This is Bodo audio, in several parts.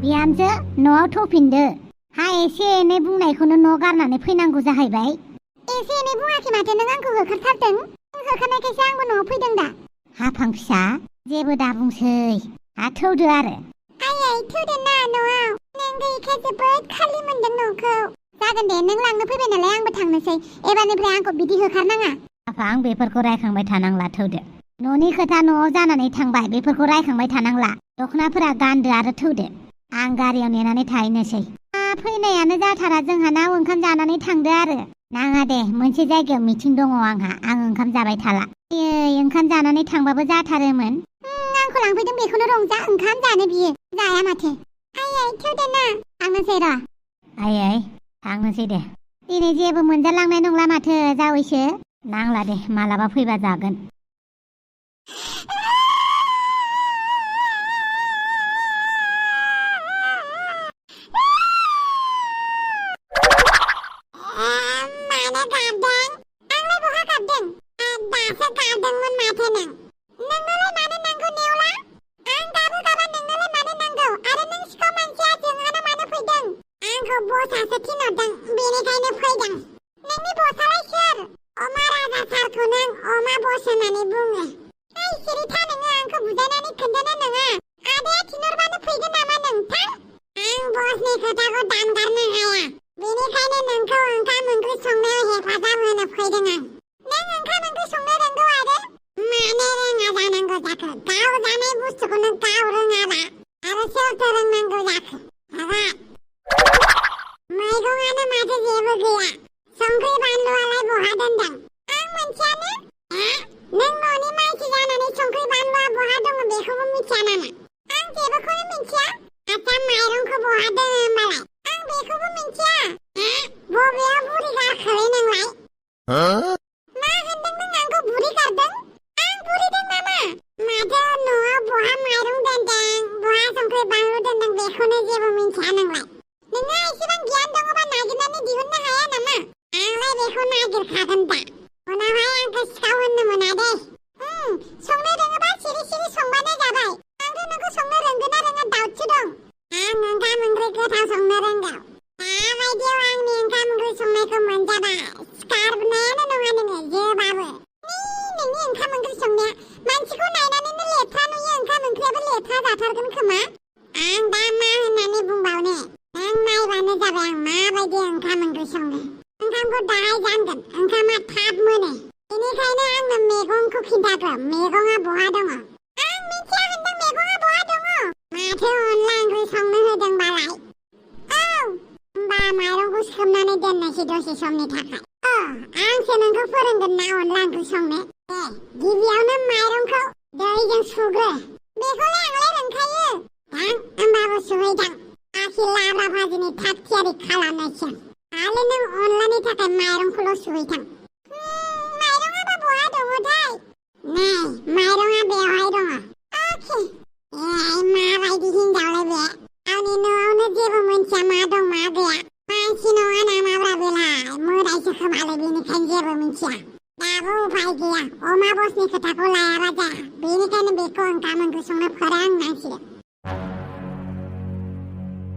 बिहामजो न'आव थौफिनदो हा एसे एनै बुंनायखौनो न' गारनानै फैनांगौ जाहैबाय एसे एनै बुङाखै माथो नों आंखौ होखारथारदों होखारनायखायसो आंबो न'आव फैदों दा हाफां फिसा जेबो दा बुंसै हा थौदो आरो आयै थौदो ना न'आव नों गैयैखाय जोबोद खालि मोनदों न'खौ जागोन दे नों लांनो फैबाय नालाय आंबो थांनोसै एबारनिफ्राय आंखौ बिदि होखारनाङा हाफां बेफोरखौ रायखांबाय थानांला थौदो न'नि खोथा न'आव जानानै थांबाय बेफोरखौ रायखांबाय थानांला दख'नाफोरा गानदो आरो थौदो आं गारियाव नेनानै थाहैनोसै फैनायानो जाथारा जोंहानाव ओंखाम जानानै थांदो आरो नाङा दे मोनसे जायगायाव मिटिं दङ आंहा आं ओंखाम जाबाय थाला ओंखाम जानानै थांबाबो जाथारोमोन आंखौ लांफैदों बेखौनो रंजा ओंखाम जानो बियो जाया माथो आयै थौदो ना थांनोसै र' आयै थांनोसै दे दिनै जेबो मोनजालांनाय नंला माथो जावैसो नांला दे मालाबा फैबा जागोन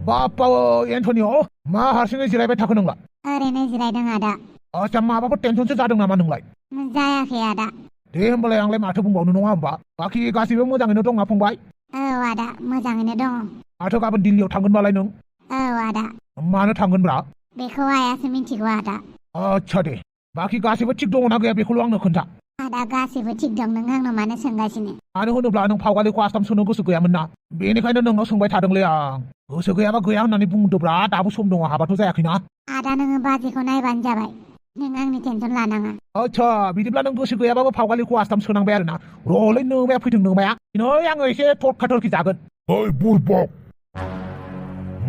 बाप्पा एन्टनिअ मा हारसिङै जिरायबाय थाखो नोंलाय ओरैनो जिरायदों आदा आच्छा माबाफोर टेनसनसो जादों नामा नोंलाय जायाखै आदा दे होमबालाय आंलाय माथो बुंबावनो नङा होमबा बाखि गासैबो मोजाङैनो दं ना फंबाय औ आदा मोजाङैनो दङ माथो गाबोन दिल्लीयाव थांगोनबालाय नों औ आदा मानो थांगोनब्रा बेखौ आयासो मिन्थिगौ आदा आच्छा दे बाखि गासैबो थिग दङना गैया बेखौल' आंनो खोन्था आदा गासैबो थिग दं नों आंनाव मानो सोंगासिनो मानो होनोब्ला नों फावगालिखौ आसाम सोनो गोसो गैयामोन ना बेनिखायनो नोंनाव सोंबाय थादोंलै आं गोसो गैयाबा गैया होननानै बुंदोब्रा दाबो सम दङ हाबाथ' जायाखैना आदा नोङो बाजेखौ नायबानो जाबाय नों आंनि टेनसन लानाङा आच्छा बिदिब्ला नों गोसो गैयाबाबो फावगालिखौ आसाम सोनांबाय आरोना र'लै नोमाया फैदों नोमाया नै आङो एसे थरखा थरखि जागोन ओइ बुरबक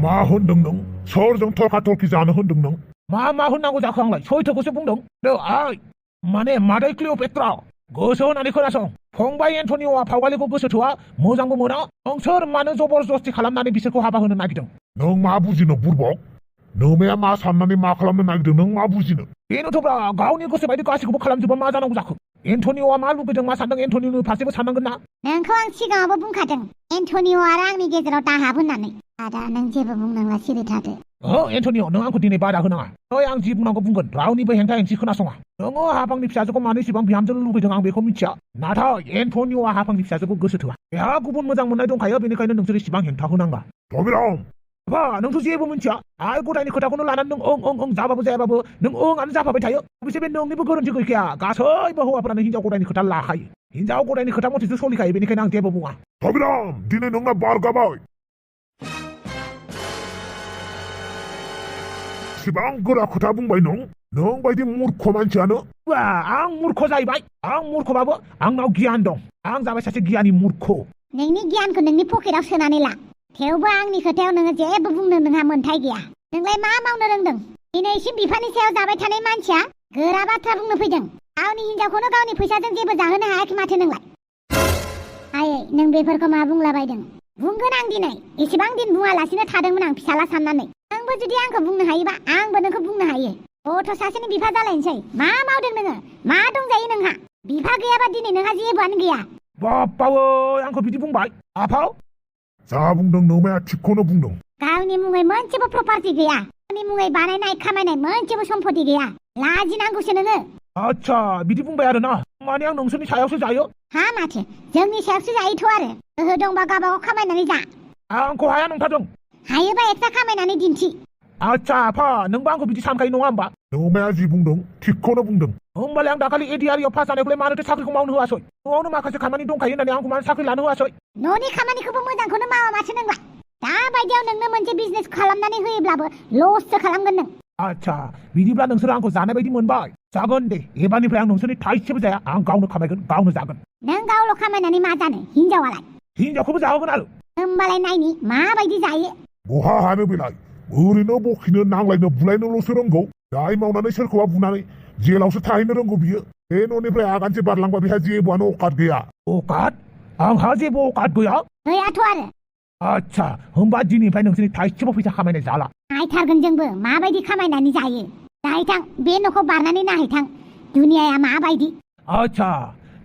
मा होनदों नों सोरजों थरखा थरखि जानो होनदों नों मा होननांगौ जाखो आंलाय सैथोखौसो बुंदों आइ माने मादै क्लिअपेट्रा गोसो होनानै खोनासं फंबाय एन्टनिअआ फावगालिखौ गोसो थोआ मोजांबो मोना नोंसोर मानो जबरदस्ति खालामनानै बिसोरखौ हाबा होनो नागिरदों नों मा बुजिनो बुरबक नोमाया मा साननानै मा खालामनो नागिरदों नों मा बुजिनो बेनोथ'ब्रा गावनि गोसो बायदि गासैखौबो खालामजोबा मा जानांगौ जाखो एन्टनिअआ मा लुबैदों मा सानदों एन्टनिअनि फारसेबो साननांगोन ना नोंखौ आं सिगाङावबो बुंखादों एन्टनिअ आरो आंनि गेजेराव दाहाब होननानै आदा नों जेबो बुंनांला सिरि थादो एन्टनिअ नों आंखौ दिनै बादा होनाङा ओइ आं जि बुंनांगौ बुंगोन रावनिबो हेंथा हेंसि खोनासङा नोङो हाफांनि फिसाजोखौ मानो इसेबां बिहामजो लुबैदों आं बेखौ मिथिया नाथाय एन्टनिअआ हाफांनि फिसाजोखौ गोसो थोआ बेहा गुबुन मोजां मोननाय दंखायो बेनिखायनो नोंसोर इसेबां हेंथा होनांला थबिराम बा नोंथ' जेबो मिथिया आइ गथायनि खोथाखौनो लानानै नों ओं जाबाबो जायाबाबो नों ओंआनो जाफाबाय थायो अबेसे बे नोंनिबो गोरोन्थि गैखाया गासैबो हौवाफोरानो हिनजाव गथायनि खोथा लाखायो हिनजाव गथायनि खोथा मथेसो सोलिखायो बेनिखायनो आं जेबो बुङा थबिराम दिनै नोंना बार गाबाय एसेबां गोरा खोथा बुंबाय नों बायदि मूर्ख मानसियानो बा आं मूर्ख जाहैबाय आं मूर्खबाबो आंनाव गियान दं आं जाबाय सासे गियानि मूर्ख नोंनि गियानखौ नोंनि पकेटाव सोनानै ला थेवबो आंनि खोथायाव नोङो जेबो बुंनो नोंहा मोन्थाय गैया नोंलाय मा मावनो रोंदों दिनैसिम बिफानि सायाव जाबाय थानाय मानसिया गोरा बाथ्रा बुंनो फैदों गावनि हिनजावखौनो गावनि फैसाजों जेबो जाहोनो हायाखै माथो नोंलाय आयै नों बेफोरखौ मा बुंलाबायदों बुंगोन आं दिनै एसेबां दिन बुङालासिनो थादोंमोन आं फिसाला साननानै नोंबो जुदि आंखौ बुंनो हायोबा आंबो नोंखौ बुंनो हायो गथ' सासेनि बिफा जालायनोसै मा मावदों नोङो मा दंजायो नोंहा बिफा गैयाबा दिनै नोंहा जेबोआनो गैया बाप्पावो आंखौ बिदि बुंबाय आफाव जा बुंदों नोमाया थिगखौनो बुंदों गावनि मुङै मोनसेबो प्रपार्टि गैया गावनि मुङै बानायनाय खामायनाय मोनसेबो सम्पति गैया लाजिनांगौसो नोङो आच्छा बिदि बुंबाय आरो ना माने आं नोंसोरनि सायावसो जायो हा माथो जोंनि सायावसो जायोथ' आरो गोहो दंबा गावबागाव खामायनानै जा आंखौ हाया नंथारदों हायोबा एक्सट्रा खामायनानै दिन्थि आच्छा आफा नोंबो आंखौ बिदि सानखायो नङा होमबा नोमाया जि बुंदों थिगखौनो बुंदों होमबालाय आं दाखालि एडिआरियाव पास जानायखौलाय मानोथो साख्रिखौ मावनो होआसै न'आवनो माखासे खामानि दंखायो होननानै आंखौ मानो साख्रि लानो होआसै न'नि खामानिखौबो मोजांखौनो मावा माथो नोंलाय दा बायदियाव नोंनो मोनसे बिजनेस खालामनानै होयोब्लाबो लससो खालामगोन नों आच्छा बिदिब्ला नोंसोर आंखौ जानाय बायदि मोनबाय जागोन दे एबारनिफ्राय आं नोंसोरनि थाइसेबो जाया आं गावनो खामायगोन गावनो जागोन नों गावल' खामायनानै मा जानो हिनजावालाय हिनजावखौबो जाहोगोन आरो होमबालाय नायनि माबायदि जायो बहा हानो बेलाय ओरैनो बखिनो नांलायनो बुलायनोल'सो रोंगौ दाय मावनानै सोरखौबा बुनानै जेलावसो थाहैनो रोंगौ बियो बे न'निफ्राय आगानसे बारलांबा बेहा जेबोआनो अकात गैया अकात आंहा जेबो अकात गैया गैयाथ' आरो आच्छा होमबा दिनैनिफ्राय नोंसोरनि थाइसेबो फैसा खामायनाय जाला नायथारगोन जोंबो माबायदि खामायनानै जायो दाहायथां बे न'खौ बारनानै नायहैथां दुनियाया माबायदि आच्छा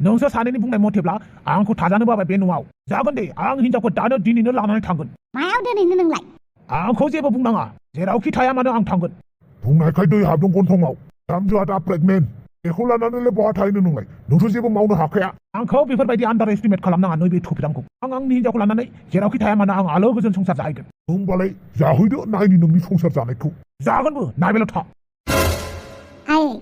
नोंसोर सानैनि बुंनाय मथेब्ला आंखौ थाजानो बाबाय बे न'आव जागोन दे आं हिनजावखौ दानो दिनैनो लानानै थांगोन मायाव दोनहैनो नोंलाय आंखौ जेबो बुंनाङा जेरावखि थाया मानो आं थांगोन बुंनायखाय दै हाबदों गन्थंआव बिहामजोआ दा प्रेगनेन्ट बेखौ लानानैलाय बहा थाहैनो नोंलाय नोंथ' जेबो मावनो हाखाया आंखौ बेफोरबायदि आन्दार एस्टिमेट खालामनाङा नैबे थुफ्रामखौ आं आंनि हिनजावखौ लानानै जेरावखि थाया मानो आं आलो गोजोन संसार जाहैगोन होमबालाय जाहैदो नायनि नोंनि संसार जानायखौ जागोनबो नायबायल' था आयै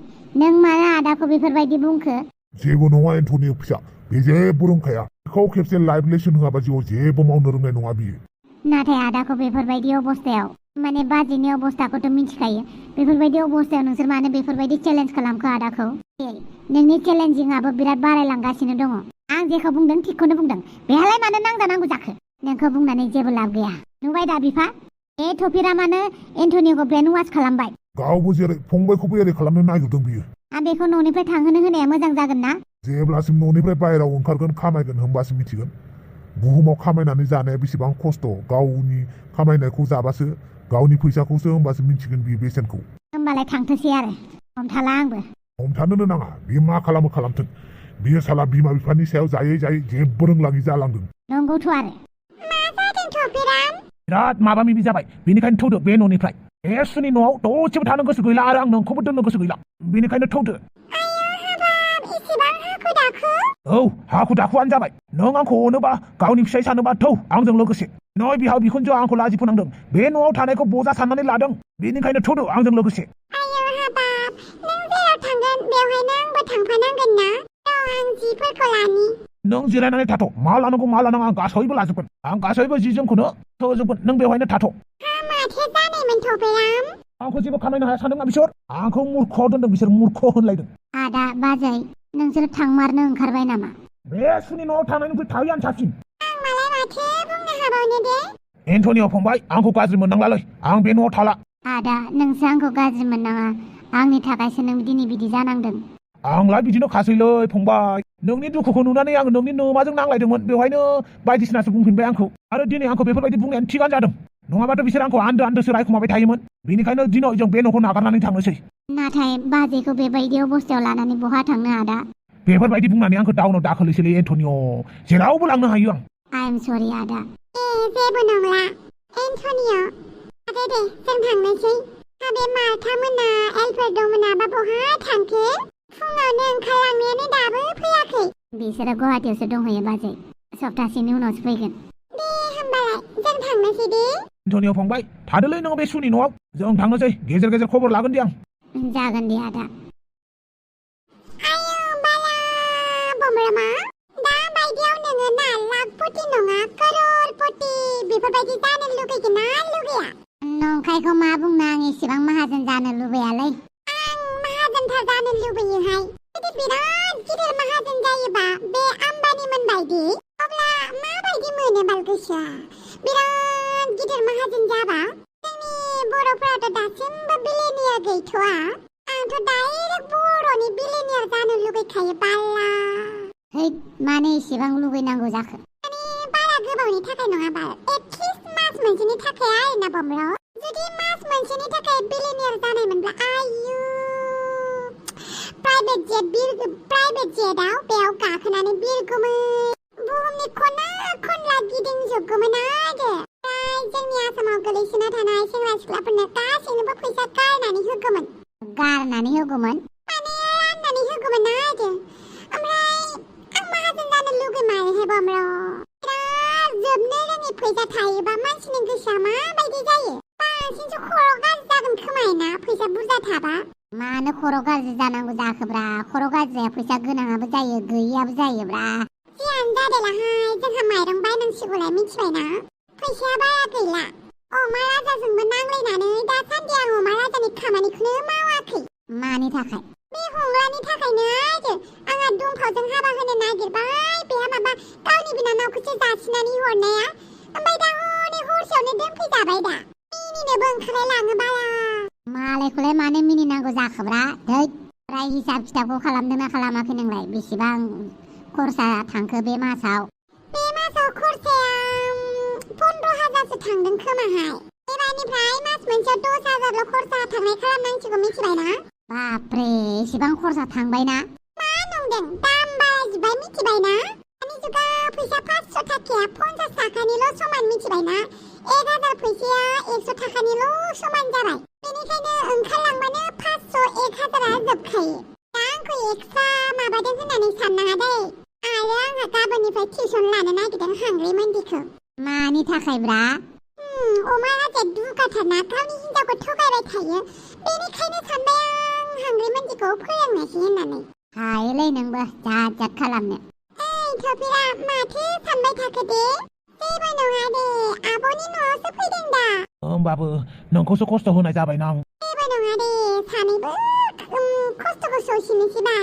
नों मानो आदाखौ बेफोरबायदि बुंखो जेबो नङा एन्टनि फिसा बे जेबो रोंखाया बेखौ खेबसे लाइफ लेसन होआबा जिउआव जेबो मावनो रोंनाय नङा बियो नाथाय आदाखौ बेफोरबायदि अबस्थायाव माने बाजैनि अबस्थाखौथ' मिथिखायो बेफोरबायदि अबस्थायाव नोंसोर मानो बेफोरबायदि चेलेन्ज खालामखो आदाखौ नोंनि चेलेन्जिंआबो बिराद बारायलांगासिनो दङ आं जेखौ बुंदों थिगखौनो बुंदों बेहालाय मानो नांजानांगौ जाखो नोंखौ बुंनानै जेबो लाब गैया नुबाय दा बिफा बे थफिरा मानो एन्टनिखौ ब्रेन वास खालामबाय गावबो जेरै फंबायखौबो एरै खालामनो नागिरदों बियो आं बेखौ न'निफ्राय थांहोनो होनाया मोजां जागोन ना जेब्लासिम न'निफ्राय बाहेरायाव ओंखारगोन खामायगोन होमबासो मिथिगोन बुहुमाव खामायनानै जानाया बेसेबां खस्थ' गावनि खामायनायखौ जाबासो गावनि फैसाखौसो होमबासो मिथिगोन बियो बेसेनखौ होमबालाय थांथोसै आरो हमथाला आंबो हमथानोनो नाङा बियो मा खालामो खालामथों बियो साला बिमा बिफानि सायाव जायै जायै जेबो रोंलाङि जालांदों नंगौथ' आरो मा जादों थफिराम बिराद माबा मिबि जाबाय बेनिखायनो थौदो बे न'निफ्राय एसुनि न'आव दसेबो थानो गोसो गैला आरो आं नोंखौबो दोननो गोसो गैला बेनिखायनो थौदो औ हाखु दाखुआनो जाबाय नों आंखौ अनोबा गावनि फिसाय सानोबा थौ आंजों लोगोसे नै बिहाव बिखुनजोआ आंखौ लाजि फोनांदों बे न'आव थानायखौ बजा साननानै लादों बेनिखायनो थौदो आंजों लोगोसे नों जिरायनानै थाथ' मा लानांगौ मा लानाङा आं गासैबो लाजोबगोन आं गासैबो जि जोमखौनो होजोबगोन नों बेवहायनो थाथ' आंखौ जेबो खामायनो हाया सानदों बिसोर आंखौ मूर्ख दोनदों बिसोर मूर्ख होनलायदों आदा बाजै नोंसोर थांमारनो ओंखारबाय नामा बे सुनि न'आव थानायनिख्रुइ थायैआनो साबसिन एन्टनिअ फंबाय आंखौ गाज्रि मोननांलालै आं बे न'आव थाला आदा नोंसो आंखौ गाज्रि मोननाङा आंनि थाखायसो नों दिनै बिदि जानांदों आंलाय बिदिनो खासैलै फंबाय नोंनि दुखुखौ नुनानै आं नोंनि नोमाजों नांलायदोंमोन बेवहायनो बायदिसिनासो बुंफिनबाय आंखौ आरो दिनै आंखौ बेफोरबायदि बुंनायानो थिगानो जादों नङाबाथ' बिसोर आंखौ आन्दो आन्दोसो रायखुमाबाय थायोमोन बेनिखायनो दिनै जों बे न'खौ नागारनानै थांनोसै नाथाय बाजैखौ बेबायदि अबस्थायाव लानानै बहा थांनो आदा बेफोरबायदि बुंनानै आंखौ डाउनाव दाखोलैसैलै एन्टनिअ जेरावबो लांनो हायो आं आइ एम सरि आदा जेबो नंला जों थांनोसै बे मार्था एलफोर दंमोनाबा बहा थांखो फुङावनो ओंखारलांनायानो दाबो फैयाखै बिसोरो गुवाहाटीयावसो दंहैयो बाजै सप्तासेनि उनावसो फैगोन दे होमबालाय जों थांनोसै दे धनिया फंबाय थादोलै नों बे सुनि न'आव जों थांनोसै गेजेर गेजेर खबर लागोन दे आं जागोन दे आदा आयौ बाला बमरमा दा बायदियाव नोङो ना लाखपति नङा करोड़पति बेफोरबायदि जानो लुगैगोन ना लुगैया नंखायखौ मा बुंनो आं एसेबां माहाजोन जानो लुबैयालै आं माहाजोनथार जानो लुबैयोहाय जुदि बिराद गिदिर माहाजोन जायोबा बे आम्बानिमोन बायदि अब्ला माबायदि मोनो बाल गोसोआ बिराद गिदिर माहाजोन जाबा जोंनि बर'फोराथ' दासिमबो बिलिनियार गैथ'वा आंथ' डाइरेक्ट बर'नि बिलिनियार जानो लुगैखायो बाला है माने एसेबां लुगैनांगौ जाखो माने बारा गोबावनि थाखाय नङा बाल एटलिस्ट मास मोनसेनि थाखाय आरोना बमराव जुदि मास मोनसेनि थाखाय बिलिनियार जानायमोनब्ला आयु प्राइभेट जेटआव बेयाव गाखोनानै बिरगौमोन बुहुमनि खना खनला गिदिंजोबगौमोन आरो जोंनि आसामाव गोलैसोना थानाय सेंग्रा सिख्लाफोरनो गासैनोबो फैसा गारनानै होगौमोन माने राननानै होगौमोन आरो ओमफ्राय आं माहाजोन जानो लुगैमारोहाय बमराव बिराद जोबनो रोङि फैसा थायोबा मानसिनि गोसोआ माबायदि जायो बांसिनसो खर' गाज्रि जागोन खोमायोना फैसा बुरजा थाबा मानो खर' गाज्रि जानांगौ जाखोब्रा खर' गाज्रिया फैसा गोनाङाबो जायो गैयियाबो जायोब्रा जियानो जादोलाहाय जोंहा माइरं बायनांसिगौलाय मिथिबायना फैसाया बारा गैला अमा राजाजोंबो नांलायनानै दासान्दि आं अमा राजानि खामानिखौनो मावाखै मानि थाखाय बे हंलानि थाखायनो आरो आंहा दुम्फावजों हाबा होनो नागिरबाय बेहा माबा गावनि बिनानावखौसो जासिनानै हरनाया ओमफ्राय दा हनै हरसेयावनो दोनफैजाबाय दा मिनिनोबो ओंखारलायलाङो बाला मालायखौलाय मानो मिनिनांगौ जाखोब्रा धैत प्राय हिसाब खिथाबखौ खालामदोंना खालामाखै नोंलाय बेसेबां खरसा थांखो बे मासाव खरसाया 15,000सो थांदों खोमाहाय एबारनिफ्राय मास मोनसेयाव 10,000ल' खरसा थांनाय खालामनांसिगौ मिथिबायना बापरे एसेबां खरसा थांबायना मा नंदों दाम बारायजोब्बाय मिथिबायना दानि जुगाव फैसा 500 थाखाया 50 थाखानिल' समान मिथिबायना 1000 फैसाया 100 थाखानिल' समान जाबाय बेनिखायनो ओंखारलांबानो 500 1000आ जोबखायो दा आंखौ एक्सट्रा माबादों होननानै साननाङा दै आरो आंहा गाबोननिफ्राय टिउसन लानो नागिरदों हांग्रि मन्दिखौ मानि थाखायब्रा अमा राजाया दुगाथारना गावनि हिन्जावखौ थगायबाय थायो बेनिखायनो सानबाय आं हांग्रि मन्दिखौ फोरोंनोसै होननानै हायोलै नोंबो जात खालामनो ओइ थफिरा माथो सानबाय थाखो दे जेबो नङा दे आब'नि न'आवसो फैदों दा होमबाबो नोंखौसो खस्थ' होनाय जाबायना आं जेबो नङा दे सानैबो खस्थ'खौ सौसिनोसैबाय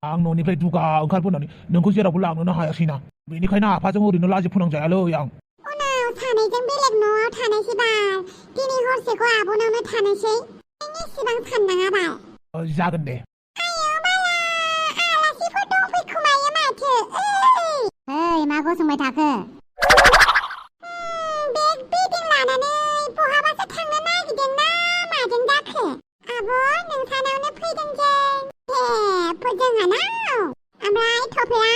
आं न'निफ्राय दुगा ओंखारबोनानै नोंखौ जेरावबो लांनोनो हायासैना बेनिखायनो आफाजों ओरैनो लाजि फोनांजायालै आं उनाव सानैजों बेलेग न'आव थानोसै बाल दिनै हरसेखौ आब'नावनो थानोसै नों एसेबां साननाङा बाल जागोन दे आयौ बाला आलासिफोर दंफैखोमायो माथो ओइ मा गसंबाय थाखो बेग बेदिं लानानै बहाबासो थांनो नागिरदों ना माजों जाखो आब' नोंसानावनो फैदों जों जोंहानाव ओमफ्राय थफिरा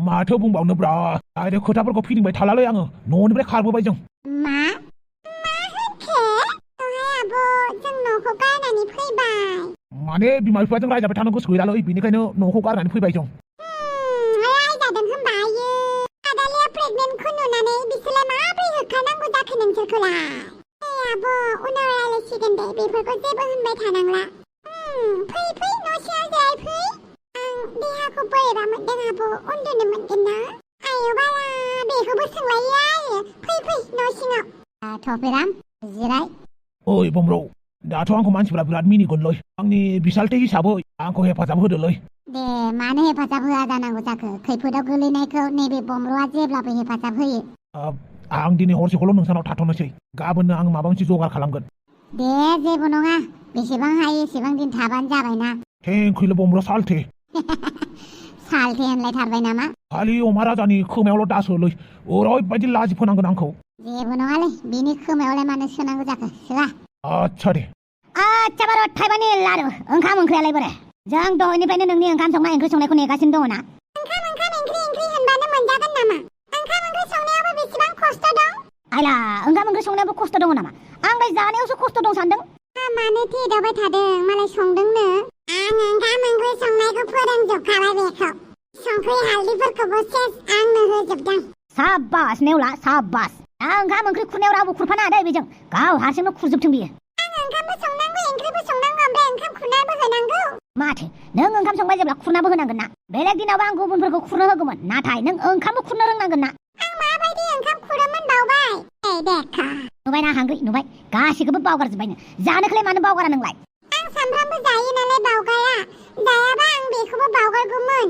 माथो बुंबावनोब्रा डाइरेक्ट खोथाफोरखौ फिदिंबाय थालालै आङो न'निफ्राय खारबोबाय जों मा होनखो दहाय आब' जों न'खौ गारनानै फैबाय माने बिमा बिफाजों रायजाबाय थानो गोसो गैलालै बेनिखायनो न'खौ गारनानै फैबाय जों रायजादों होनबा आयो आदालिया प्रेगनेन्टखौ नुनानै बिसोरलाय माबोरै होखारनांगौ जाखो नोंसोरखौलाय आब' उनाव रायलायसिगोन दे बेफोरखौ जेबो होनबाय थानांला फै न' सिङाव जिराय फै आं देहाखौ बोरैबा मोनदों आब' उन्दुनो मोनगोन ना आयौ बाला बेखौबो सोंलायो आरो फै न' सिङाव थफिराम जिराय ओइ बमरौ दाथ' आंखौ मानसिफ्रा बिराद मिनिगोनलै आंनि बिसालथे हिसाबै आंखौ हेफाजाब होदोलै दे मानो हेफाजाब होआ जानांगौ जाखो खैफोदाव गोलैनायखौ नैबे बमर'आ जेब्लाबो हेफाजाब होयो आं दिनै हरसेखौल' नोंसानाव थाथ'नोसै गाबोननो आं माबा मोनसे जगार खालामगोन दे जेबो नङा बेसेबां हायो एसेबां दिन थाबानो जाबायना थेंखैल' बमर' सालथे सालथे होनलायथारबाय नामा खालि अमा राजानि खोमायावल' दासोलै ओरैबायदि लाजि फोनांगोन आंखौ जेबो नङालै बिनि खोमायावलाय मानो सोनांगौ जाखो सोआ आच्छा दे आच्छा बार' थाइबानि लारु ओंखाम ओंख्रियालाय बोरै जों दहायनिफ्रायनो नोंनि ओंखाम संनाय ओंख्रि संनायखौ नेगासिनो दङ ना ओंखाम ओंख्रि होनबानो मोनजागोन नामा ओंखाम ओंख्रि संनायाबो बेसेबां खस्थ' दं आयला ओंखाम ओंख्रि संनायावबो खस्थ' दङ नामा आंलाय जानायावसो खस्थ' दं सानदों मानो थेदावबाय थादों मालाय संदोंनो आं ओंखाम ओंख्रि संनायखौ फोरोंजोबखाबाय बेखौ संख्रि हालदैफोरखौबो सेस आंनो होजोबदों साबास नेवला साबास दा ओंखाम ओंख्रि खुरनायाव रावबो खुरफानाङा दै बेजों गाव हारसिंनो खुरजोबथों बियो आं ओंखामबो संनांगौ ओंख्रिबो संनांगौ ओमफ्राय ओंखाम खुरनाबो होनांगौ माथो नों ओंखाम संबाय जेब्ला खुरनाबो होनांगोन ना बेलेग दिनावबा आं गुबुनफोरखौ खुरनो होगौमोन नाथाय नों ओंखामबो खुरनो रोंनांगोन ना आं माबायदि ओंखाम खुरोमोन बावबाय देखा नुबायना हांग्रि नुबाय गासिखौबो बावगारजोब्बायनो जानोखौलाय मानो बावगारा नोंलाय आं सानफ्रामबो जायो नालाय बावगाया जायाबा आं बेखौबो बावगारगौमोन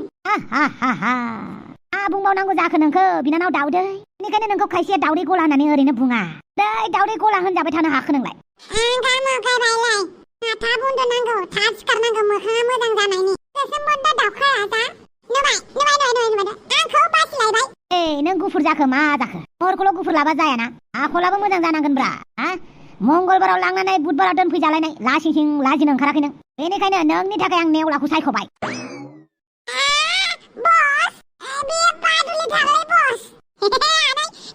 बुंबावनांगौ जाखो नोंखौ बिनानाव दाउदै बेनिखायनो नोंखौ खायसेया दाउदै गला होननानै ओरैनो बुङा दै दाउदै गला होनजाबाय थानो हाखो नोंलाय ओंखाम उखैबायलाय थाब उन्दुनांगौ थाब सिखारनांगौ मोखाङा मोजां जानायनि गोसोम बन्द दाउखाया जा नुबाय आंखौ बासिलायबाय नों गुफुर जाखो मा जाखो महरखौल' गुफुर लाबा जायाना आखलाबो मोजां जानांगोनब्रा मंगलबाराव लांनानै बुधबाराव दोनफैजालायनाय लासिंसिं लाजिनो ओंखाराखै नों बेनिखायनो नोंनि थाखाय आं नेवलाखौ सायख'बाय बस बे बादुलि थागलै बस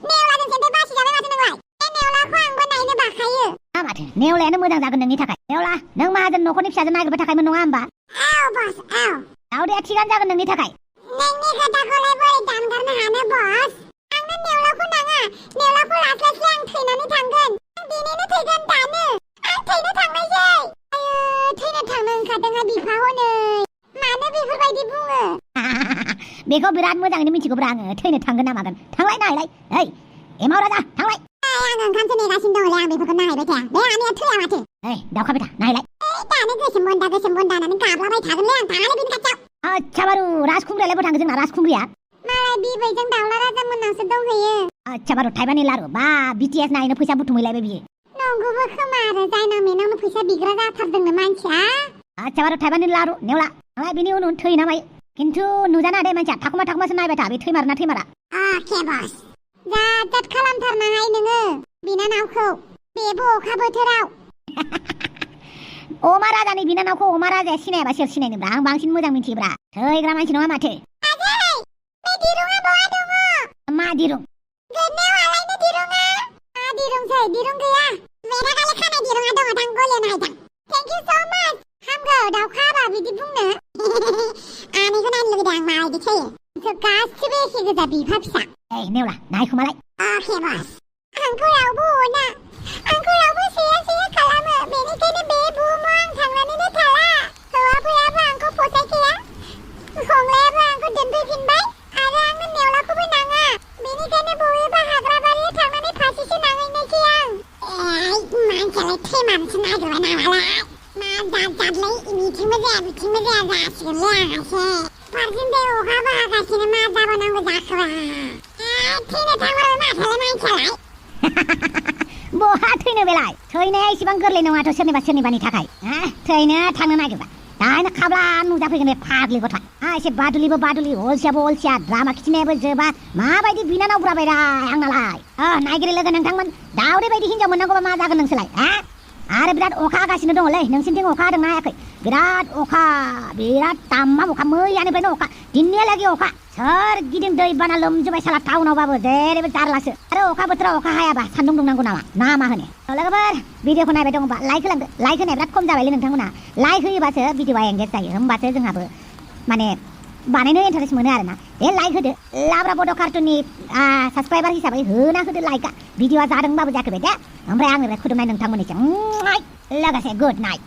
नेवलाजों सेन्थाय बासिजाबाय माथो नोंलाय नेवलाखौ आंबो नायनो बाखायो माथो नेवलायानो मोजां जागोन नोंनि थाखाय नेवला नों माहाजोन न'खरनि फिसाजो नागिरबाय थाखायमोन नङा होमबा औ बस औ दाउदैया थिगानो जागोन नोंनि थाखाय नोंनि खोथाखौलाय बोरै दानगारनो हानो बस आंनो नेवलाखौ नाङा नेवलाखौ लास्लायस्लाय आं थैनानै थांगोन आं दिनैनो थैगोन दानो आं थैनो थांनायसै थैनो थांनो ओंखारदोंहा बिफा हनै मानो बेफोरबायदि बुङो बेखौ बिराद मोजाङैनो मिथिगौब्रा आङो थैनो थांगोन ना मागोन थांलाय नायलाय ओइ एमाव राजा थांलाय आं ओंखामसो नेगासिनो दङलै आं बेफोरखौ नायबाय थाया बे आनिया थैया माथो दावखाबाय था नायलाय दानो गोसोम बन्दा होननानै गाबलाबाय थागोनलै आं थाङालै बिनि खाथियाव आच्छा बारु राजखुंग्रियालाय बहा थांगोन जोंना राजखुंग्रिया मालाय बिबैजों दाउला राजा मोननावसो दंहैयो आच्छा बारु थाइबानि लारु बा बिटिएस नायनो फैसा बुथुमहैलायबाय बियो नंगौबो खोमा आरो जायनाव मेनावनो फैसा बिग्रा जाथारदोंनो मानसिया आच्छा बारु थाइबानि लारु नेवला थांलाय बिनि उनाव थैना मायो खिन्थु नुजाना दे मानसिया थाखुमासो नायबाय था बे थैमारोना थैमारा अके बस जात खालामथारनाहाय नोङो बिनानावखौ बेबो अखा बोथोराव अमा राजानि बिनानावखौ अमा राजाया सिनायाबा सोर सिनायनोब्रा आं बांसिन मोजां मिथियोब्रा थैग्रा मानसि नङा माथो आजै बे दिरुङा बहा दङ मा दिरुं गोदनायाव आलायनो दिरुङा दिरुंसै दिरुं गैया मेरागाले खानाय दिरुङा दङ दां गले नायदां थेंक इउ स माच हामगौ दाउखाबा बिदि बुंनो आनैखौ नायनो लुगैदों आं माबायदि थैयो गासिबो एखे गोजा बिफा फिसा नेवला नायखोमालाय अके बस आंखौ रावबो अना आंखौ रावबो सेया खालामो बेनिखायनो बे बुहुमाव आं थांनानैनो थाला हौवाफोराबो आंखौ फसायखाया हंलायाबो आंखौ दोनफैफिनबाय आरो आंनो नेवलाखौबो नाङा बेनिखायनो बबेबा हाग्राबारियाव थांनानै फासिसो नांहैनायसै आं मानसियालाय थैमारसो नागिरबाय नामालाय मा जादलै बिथिंबो जाया बिथिंबो जाया जासिगोनलै आंहासो फारसेनिफ्राय अखाबो हागासिनो मा जाबावनांगौ जाखोबा थैनो थांबाय माथोलाय मानसियालाय बहा थैनो बेलाय थैनाया इसेबां गोरलै नङाथ' सोरनिबानि थाखाय थैनो थांनो नागिरबा दानो खाब्ला नुजाफैगोन बे फाग्लि गथा एसे बादुलिबो बादुलि अलसियाबो अलसिया द्रामा खिथिनायाबो जोबा माबायदि बिनानाव बुराबायरा आंनालाय नायगिरि लोगो नोंथांमोन दाउदै बायदि हिनजाव मोननांगौबा मा जागोन नोंसोरलाय आरो बिराद अखा हागासिनो दङलै नोंसिनिथिं अखा हादोंना हायाखै बिराद अखा बिराद तामाम अखा मैयानिफ्रायनो अखा दिनैहालागै अखा सोरगिदिं दैबाना लोमजोबबाय साला टाउनावबाबो जेरैबो जारलासो आरो अखा बोथोराव अखा हायाबा सान्दुं दुंनांगौ नामा ना मा होनो लोगोफोर भिडिअखौ नायबाय दङबा लाइक होलांदो लाइक होनाया बिराद खम जाबायलै नोंथांमोना लाइक होयोबासो भिडिअआ एंगेज जायो होमबासो जोंहाबो माने बानायनो इन्टारेस्ट मोनो आरोना बे लाइक होदो लाब्रा बड' कार्टुननि साबस्क्राइबार हिसाबै होना होदो लाइकआ भिडिअआ जादोंबाबो जायाखै दे ओमफ्राय आंनिफ्राय खुदुमनाय नोंथांमोननिसिम लोगोसे गुड नाइट